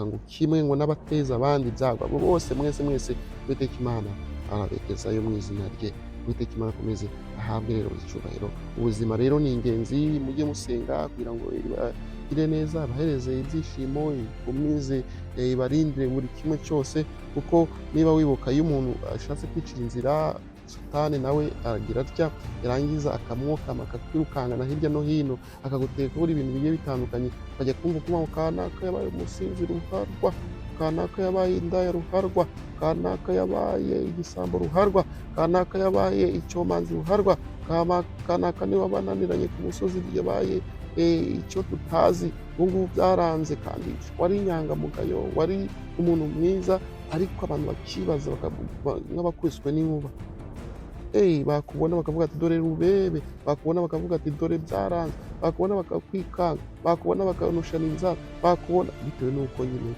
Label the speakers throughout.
Speaker 1: Ngo kimwe ngo n'abateza abandi ibyago, abo bose mwese mwese Uwiteka Imana arabegezayo mu izina rye. Uwiteka Imana akomeze ahabwe rero icyubahiro. Ubuzima rero ni ingenzi, mujye musenga kugira ngo ibagire neza, abahereze ibyishimo, ikomeze ibarindire buri kimwe cyose. Kuko niba wibuka, iyo umuntu ashatse kwicira inzira, Satani nawe aragira atya, yarangiza akamwokama, akakwirukankana hirya no hino, akaguteka buri ibintu bigiye bitandukanye, ukajya kumva ukumva kanaka yabaye umusinzi ruharwa, kanaka yabaye indaya ruharwa, kanaka yabaye igisambo ruharwa, kanaka yabaye icyomanzi ruharwa, kanaka niwe bananiranye ku musozi yabaye icyo tutazi, ubu ngubu byaranze. Kandi wari inyangamugayo, wari umuntu mwiza, ariko abantu bakibaza nk'abakubiswe n'inkuba. Bakubona bakavuga ati dore rubebe, bakubona bakavuga ati dore byaranze, bakubona bakakwikanga, bakubona bakanushana inzara, bakubona bitewe n'uko nyine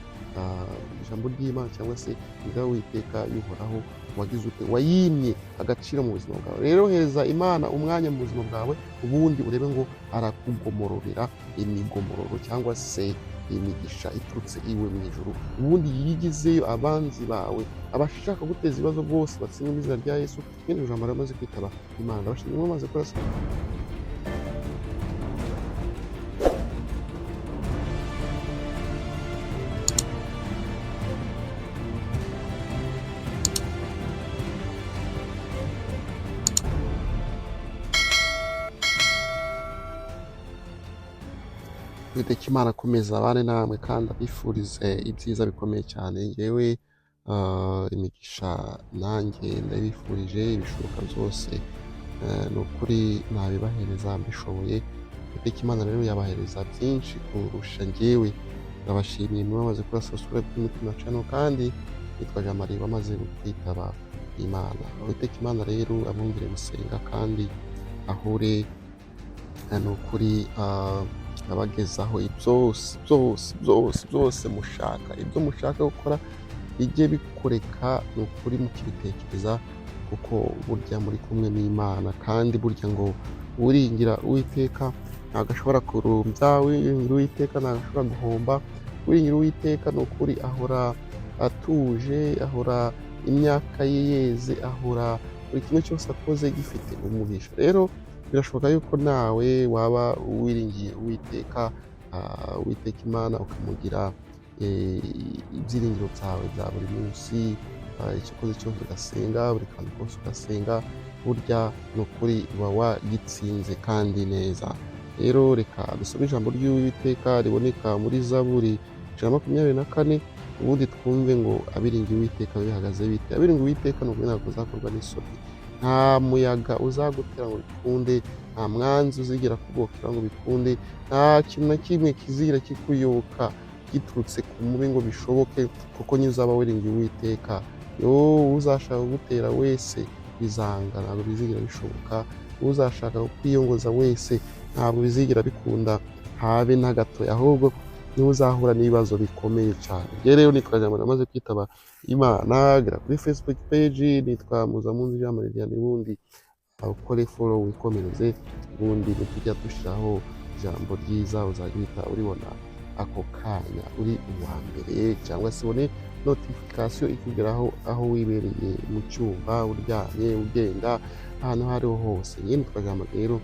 Speaker 1: ijambo ry'Imana cyangwa se inzira y'Uwiteka y'Uhoraho wagize ute, wayimye agaciro mu buzima bwawe. Rero hereza Imana umwanya mu buzima bwawe, ubundi urebe ngo arakugomororera imigomororo cyangwa se imigisha iturutse iwe mu ijuru, ubundi yigizeyo abanzi bawe, abashaka guteza ibibazo bose batsindwe mu izina rya Yesu. Mwene ijambo amaze kwitaba Imana, ndabashimira mwamaze gukora. Uwiteka Imana akomeza abane namwe kandi abifurize ibyiza bikomeye cyane. Ngewe imigisha nanjye ndabifurije, ibishoboka byose ni ukuri nabibahereza mbishoboye. Uwiteka Imana rero yabahereza byinshi kurusha njyewe. Ndabashimiye mwamaze gukora subscribe kuri Mutima Channel, kandi nitwa Jean Marie bamaze kwitaba Imana. Uwiteka Imana rero abumvire gusenga kandi ahure ni ukuri abagezaho byose byose byose byose mushaka, ibyo mushaka gukora bijye bikoreka ni ukuri mukibitekereza, kuko burya muri kumwe n'Imana. Kandi burya ngo uringira Uwiteka ntabwo ashobora kurumbya, uwiringira Uwiteka ntabwo ashobora guhomba, uwiringira Uwiteka ni ukuri ahora atuje, ahora imyaka ye yeze, ahora buri kimwe cyose akoze gifite umugisha. Rero birashoboka yuko nawe waba wiringiye Uwiteka, Uwiteka Imana ukamugira ibyiringiro byawe bya buri munsi, icyo ukoze cyose ugasenga, buri kantu kose ugasenga, burya ni ukuri uba wagitsinze kandi neza. Rero reka dusome ijambo ry'Uwiteka riboneka muri Zaburi 124, ubundi twumve ngo abiringiye Uwiteka bihagaze bite. Abiringiye Uwiteka ni ukuri ntabwo bazakorwa n'isoni, nta muyaga uzagutera ngo bikunde, nta mwanzi uzigera kugokera ngo bikunde, nta kintu na kimwe kizigera kikuyoboka giturutse ku mubi ngo bishoboke, kuko nyine uzaba wiringiye Uwiteka. Yo uzashaka kugutera wese bizanga, ntabwo bizigera bishoboka. Uzashaka kukwiyongoza wese ntabwo bizigera bikunda habe na gato, ahubwo niwe uzahura n'ibibazo bikomeye cyane. Njye rero nitwa Jean Marie amaze kwitaba Imana, gera kuri Facebook page nitwa Muzamunzu Jean Marie Vianney, ubundi ukore follow wikomereze, ubundi nitujya dushyiraho ijambo ryiza uzajya uhita uribona ako kanya uri uwa mbere, cyangwa se ubone notification ikugeraho aho wibereye mu cyumba, uryamye, ugenda, ahantu aho ariho hose. Njye nitwa Jean Marie rero,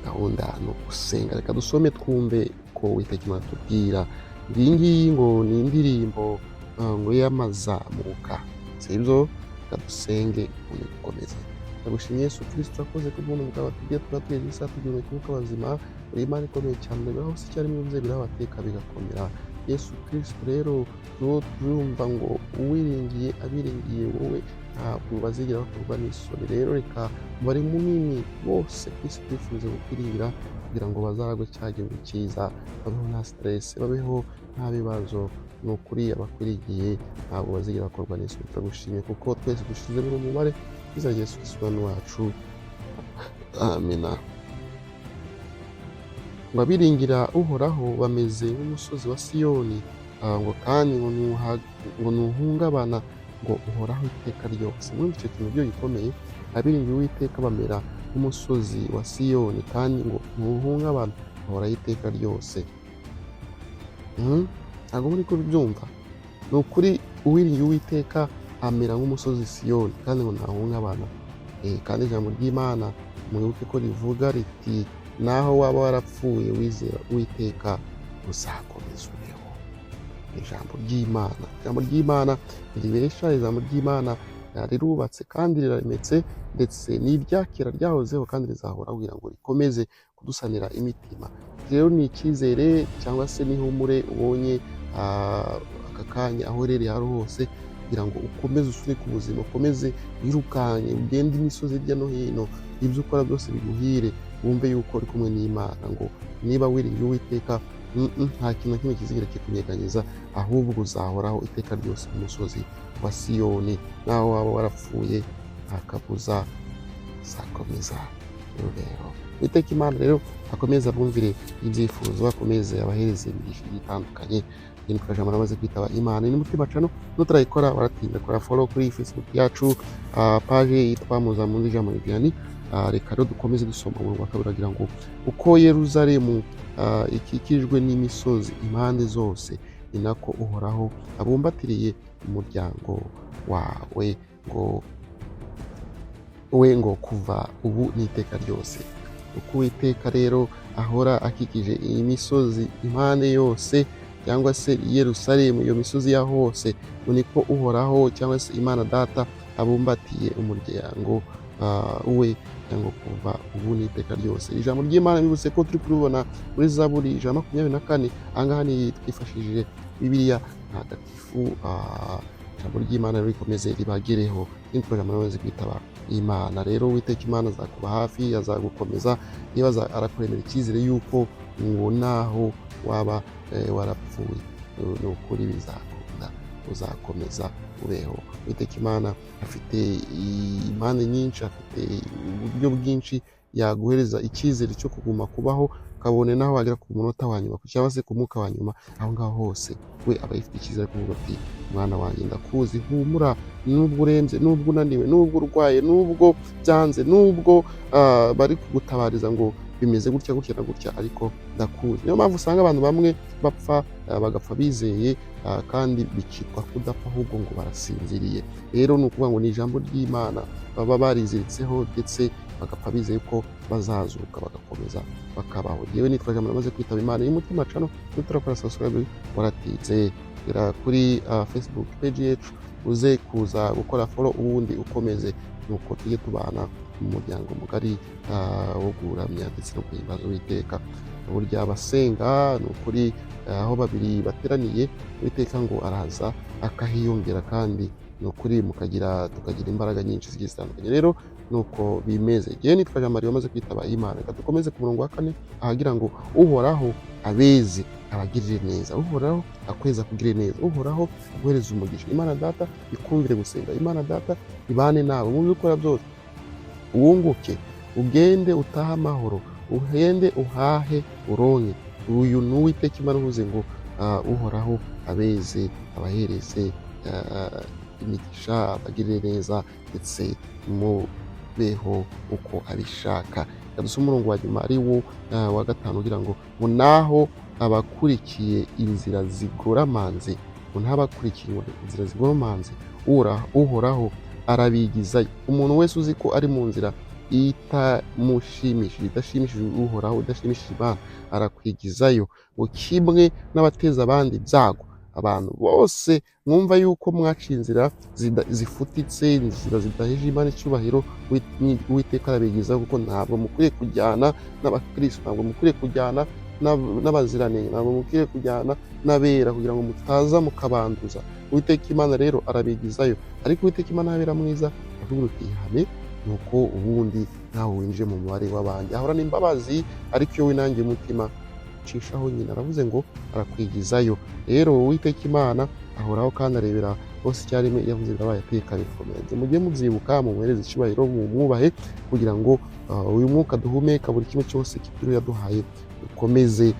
Speaker 1: gahunda ni ugusenga. Reka dusome twumve uko Uwiteka Imana atubwira. Iyi ngiyi ngo ni indirimbo ngo y'amazamuka, sibyo? Reka dusenge ubundi dukomeze. Ndagushimye Yesu Kristo, urakoze kubw'ubuntu bwawe tugiye tuba tugeze isaha tugihumeka umwuka w'abazima. Uri Imana ikomeye cyane, ureba hose icyarimwe bivuze birabateka bigakomera. Yesu Kristo rero tuwo turumva ngo uwiringiye abiringiye wowe ntabwo bazigera bakorwa n'isoni. Rero reka umubare munini bose ku isi twifuza kukwiringira kugira ngo bazaragwe cya gihugu cyiza, babeho nta stress, babeho nta bibazo. Ni ukuri abakwiringiye ntabwo bazigera bakorwa n'isoni. Turagushimye kuko twese dushyize muri umubare izina rya Yesu Kristo Umwami wacu, amina. Ngo abiringira Uhoraho bameze nk'umusozi wa Siyoni, ngo kandi ngo ntuhungabana, ngo uhoraho iteka ryose. Muri icyo kintu byo gikomeye, abiringira Uwiteka bamera nk'umusozi wa Siyoni, kandi ngo ntuhungabana, uhoraho iteka ryose. Ntabwo muri kubyumva. Ni ukuri, uwiringiye Uwiteka amera nk'umusozi Siyoni, kandi ngo ntahungabana. Kandi ijambo ry'Imana mwibuke ko rivuga riti: "Naho waba warapfuye wizera Uwiteka, uzakomeza ubeho." Ijambo ry'Imana, ijambo ry'Imana ntiribesha. Ijambo ry'Imana rirubatse kandi riraremetse, ndetse n'iryakera ryahozeho kandi rizahoraho kugira ngo rikomeze kudusanira imitima. Rero ni icyizere cyangwa se n'ihumure ubonye aka kanya, aho uherereye aho ari hose, kugira ngo ukomeze usunike ubuzima, ukomeze wirukanke, ugende imisozi hirya no hino, ibyo ukora byose biguhire, wumve yuko uri kumwe n'Imana. Ngo niba wiringiye Uwiteka, nta kintu na kimwe kizigera kikunyeganyeza, ahubwo uzahoraho iteka ryose ku musozi wa Siyoni. Naho waba warapfuye, nta kabuza uzakomeza ubeho. Uwiteka Imana rero akomeze abumvire ibyifuzo, akomeze abahereze imigisha igiye itandukanye. Nitwa Jambo, namaze kwitaba Imana. Ni Mutima Channel. Nutarayikora waratinda, kora follow kuri Facebook yacu, page yitwa Muzamunzi Jean Marie Vianney. Reka rero dukomeze dusoma umurongo wa kabiri, agira ngo: "Uko Yeruzalemu ikikijwe n'imisozi impande zose, ni nako Uhoraho abumbatiriye umuryango wawe ngo we ngo kuva ubu n'iteka ryose." Uko Uwiteka rero ahora akikije iyi misozi impande yose, cyangwa se Yerusalemu, iyo misozi ya hose, ngo niko Uhoraho cyangwa se Imana Data abumbatiye umuryango we cyangwa kuva ubu n'iteka ryose. Ijambo ry'Imana bibutse ko turi kuribona muri Zaburi 124. Ahangaha ni twifashishije Bibiliya Ntagatifu. Ijambo ry'Imana rero rikomeze ribagereho. Nitwa Jambo, namaze kwitaba Imana. Rero Uwiteka Imana azakuba hafi, azagukomeza, niba arakuremera icyizere yuko ngo naho waba warapfuye, ni ukuri bizakunda, uzakomeza ubeho. Uwiteka Imana afite impande nyinshi, afite uburyo bwinshi yaguhereza icyizere cyo kuguma kubaho, kabone naho wagera ku munota wa nyuma cyangwa se ku mwuka wa nyuma. Aho ngaho hose we aba yifite icyizere, kuvuga ati: "Mwana wanjye, ndakuzi, humura. Nubwo urembye, nubwo unaniwe, nubwo urwaye, nubwo byanze, nubwo bari kugutabariza ngo bimeze gutya gutya na gutya, ariko ndakuzi." Niyo mpamvu usanga abantu bamwe bapfa, bagapfa bizeye, kandi bikitwa kudapfa, ahubwo ngo barasinziriye. Rero ni ukuvuga ngo ni ijambo ry'Imana baba bariziritseho, ndetse bagapfa bizeye ko bazazuka bagakomeza bakabaho. Yewe, nitwa Jambo, namaze kwitaba Imana. Y'umutima Channel, nutarakora subscribe waratinze. Gera kuri Facebook page yacu, uze kuza gukora follow, ubundi ukomeze nuko tujye tubana mu muryango mugari wo kuramya ndetse no guhimbaza Uwiteka. Burya abasenga, ni ukuri, aho babiri bateraniye, Uwiteka ngo araza akahiyongera, kandi ni ukuri mukagira tukagira imbaraga nyinshi zigiye zitandukanye. Rero nuko bimeze. Yewe, nitwa Jean Marie, wamaze kwitaba Imana. Reka dukomeze ku murongo wa kane, ahagira ngo: "Uhoraho abeze, abagirire neza. Uhoraho akweza, akugirire neza. Uhoraho aguhereze umugisha. Imana Data ikumvire gusenga. Imana Data ibane nawe mu byo ukora byose. Wunguke, ugende utahe amahoro, ugende uhahe uronke." Uyu ni Uwiteka Imana uvuze ngo Uhoraho abeze, abahereze imigisha, abagirire neza, ndetse mubeho uko abishaka. Reka dusome umurongo wa nyuma, ari wo wa gatanu, ugira ngo naho abakurikiye inzira zigoramanze, ngo ntabakurikiye inzira zigoromanze, Uhoraho arabigizayo. Umuntu wese uzi ko ari mu nzira itamushimishije, idashimishije Uhoraho, idashimishije Imana, arakwigizayo, ngo kimwe n'abateza abandi ibyago. Abantu bose mwumva yuko mwaciye inzira zifutitse, inzira zidaheje Imana icyubahiro, Uwiteka arabigizaho, kuko ntabwo mukwiye kujyana n'abakristo, ntabwo mukwiye kujyana n'abaziranenge, ntabwo mukwiye kujyana n'abera, kugira ngo mutaza mukabanduza. Uwiteka Imana rero arabigizayo. Ariko Uwiteka Imana yabera mwiza, akubwira uti: "Ihame," nuko ubundi nawe winjire mu mubare w'abandi. Ahorana imbabazi, ariko iyo winangiye umutima cishaho nyina, aravuze ngo arakwigizayo. Rero Uwiteka Imana ahoraho kandi arebera bose icyarimwe. Iyo avuze birabaye, ateka bikomeye. Mujye mubyibuka, mumuhereze icyubahiro, mumwubahe, kugira ngo uyu mwuka duhumeka, buri kimwe cyose kituriho yaduhaye, dukomeze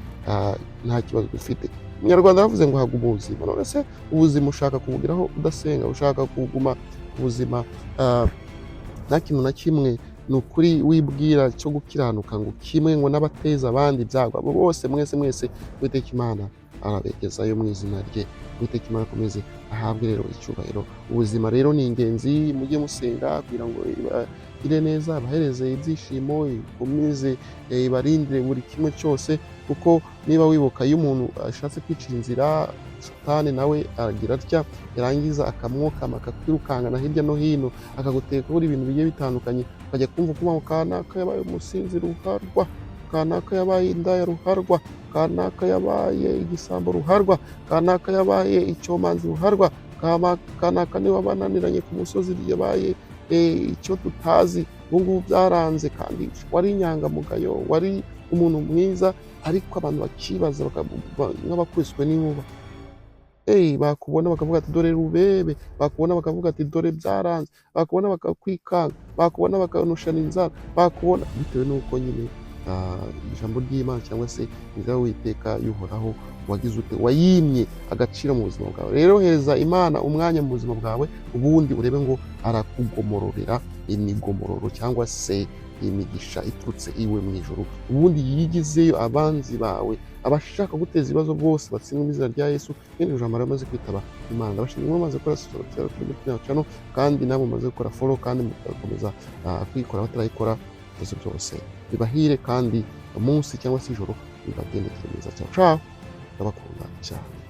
Speaker 1: nta kibazo dufite. Umunyarwanda yavuze ngo haguma ubuzima. None se ubuzima ushaka kubugeraho udasenga? Ushaka kuguma ubuzima nta kintu na kimwe, ni ukuri, wibwira cyo gukiranuka, ngo kimwe ngo n'abateza abandi ibyago, abo bose mwese mwese, Uwiteka Imana arabegezayo mu izina rye. Uwiteka Imana akomeze ahabwe rero icyubahiro. Ubuzima rero ni ingenzi, mujye musenga kugira ngo ibagire neza, abahereze ibyishimo, ikomeze ibarindire buri kimwe cyose. Kuko niba wibuka, iyo umuntu ashatse kwicira inzira, Satani nawe aragira atya, yarangiza akamwokama, akakwirukankana hirya no hino, akaguteka kuri ibintu bigiye bitandukanye, ukajya kumva ukumva ngo kanaka yabaye umusinzi ruharwa, kanaka yabaye indaya ruharwa, kanaka yabaye igisambo ruharwa, kanaka yabaye icyomanzi ruharwa, kanaka niwe bananiranye ku musozi, yabaye icyo tutazi, ubu ngubu byaranze. Kandi wari inyangamugayo, wari umuntu mwiza, ariko abantu bakibaza nk'abakubiswe n'inkuba. Bakubona bakavuga ati: "Dore rubebe." Bakubona bakavuga ati: "Dore byaranze." Bakubona bakakwikanga, bakubona bakanushana inzara, bakubona bitewe n'uko nyine ijambo ry'Imana cyangwa se inzira y'Uwiteka y'Uhoraho wagize ute? Wayimye agaciro mu buzima bwawe. Rero hereza Imana umwanya mu buzima bwawe, ubundi urebe ngo arakugomororera imigomororo cyangwa se imigisha iturutse iwe mu ijuru, ubundi yigizeyo abanzi bawe, abashaka guteza ibibazo bose batsindwe mu izina rya Yesu. Mwene ijambo amaze kwitaba Imana, ndabashimira mumaze gukora subscribe kuri kino channel, kandi namwe mumaze gukora follow, kandi mugakomeza kuyikora batarayikora. Byose byose bibahire, kandi umunsi cyangwa se ijoro bibagendekere neza. Ciao ciao, ndabakunda cyane.